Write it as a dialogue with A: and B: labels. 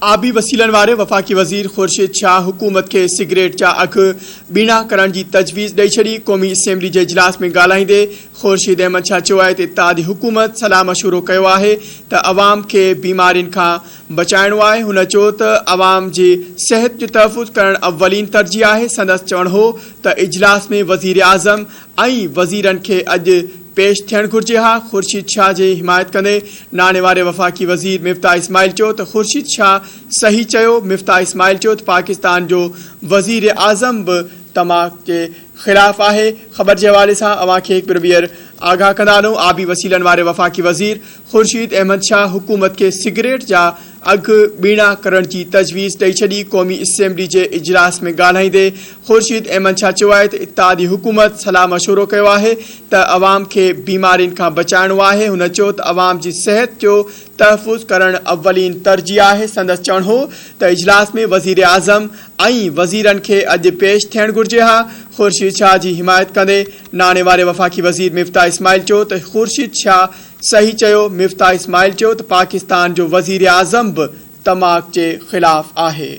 A: آبي وسيلن واري وفاقي وزير خورشيد شاهه حڪومت کي سگريٽ جا اگهه ٻيڻا ڪرڻ جي تجويز ڏئي ڇڏي. قومي اسيمبلي جي اجلاس ۾ ڳالهائيندي خورشيد احمد شاهه چيو آهي ته اتحادي حڪومت صلاح مشورو ڪيو آهي ته عوام کي بيمارين کان بچائڻو آهي. هن چيو ته عوام جي صحت جو تحفظ ڪرڻ اولين ترجيح آهي. سندس چوڻ هو ته اجلاس ۾ وزيراعظم ۽ وزيرن کي اڄ پيش ٿيڻ گهرجي ها، خورشيد شاهه جي حمايت ڪندي ناڻي واري وفاقي وزير مفتاح اسماعيل چيو ته خورشيد شاهه صحيح چيو، مفتاح اسماعيل چيو ته پاڪستان جو وزيراعظم به تماڪ جي خلاف آهي، خبر جي حوالي سان اوهان کي هڪ ڀيرو ٻيهر آگاهه ڪندا هلون، آبي وسيلن واري وفاقي وزير خورشيد احمد شاهه حڪومت کي سگريٽ جا اگهه ٻيڻا ڪرڻ جي تجويز ڏئي ڇڏي، قومي اسيمبلي جي اجلاس ۾ ڳالهائيندي خورشيد احمد شاهه چيو آهي ته اتحادي حڪومت صلاح مشورو ڪيو آهي ته عوام کي بيمارين کان بچائڻو آهي، هن چيو ته عوام جي صحت جو تحفظ ڪرڻ اولين ترجيح آهي، سندس چوڻ هو ته اجلاس ۾ وزيراعظم ۽ وزيرن کي اڄ پيش ٿيڻ گهرجي ها، خورشيد شاهه جي حمايت ڪندي ناڻي واري وفاقي وزير مفتاح اسماعيل چيو ته خورشيد شاهه صحيح چيو، مفتاح اسماعيل چيو ته پاڪستان جو وزيراعظم به تماڪ جي خلاف آهي.